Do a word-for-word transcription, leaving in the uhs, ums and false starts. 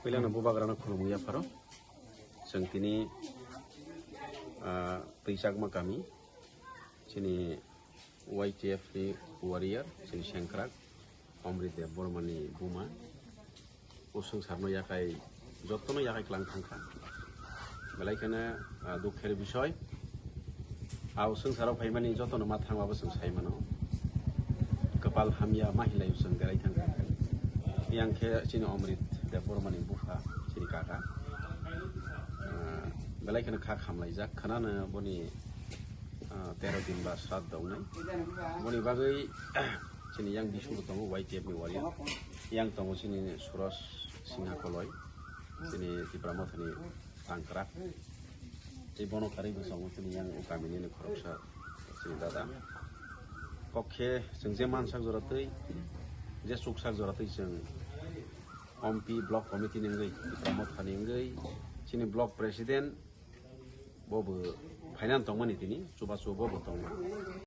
Puilano bubagrano khulumwi yapharo. Chwng tini, ah, Twichakma kami, chini Y T F ni warrior, chini sengkrak, Omrit Debbarma ni buma. O swngcharno yakai, jotono yakai klang thangkha. Belai kheno, ah, dukher bisoy. Ah, o swngcharo phaimani jotono ma thangmabo chwng sai mano. Kapal hamya ma hinlai chwng berai thangkha. Yang khe chini Omrit Debbarma ni bupha, chini kaka. Ah, belai kheno kha khamlaijak. Khwnano boni, ah, tero din ba sat dongnai. Boni bagwi chini yang bising tongo Y T F ni warrior. Yang tongo chini Suros Singha Koloi. Chini Tipra Mothani tangkrak. Tei bono karwi bwskango chini yang o kamini ni khoroksa chini dada. Kok khe chwng je mansak jora twi, je chuksak jora twi chwng Ompi block committee ni wngwi, Tipra Mothani wngwi, chini block president bo bo phainani tongmani tini, chubachu bo bo tongma.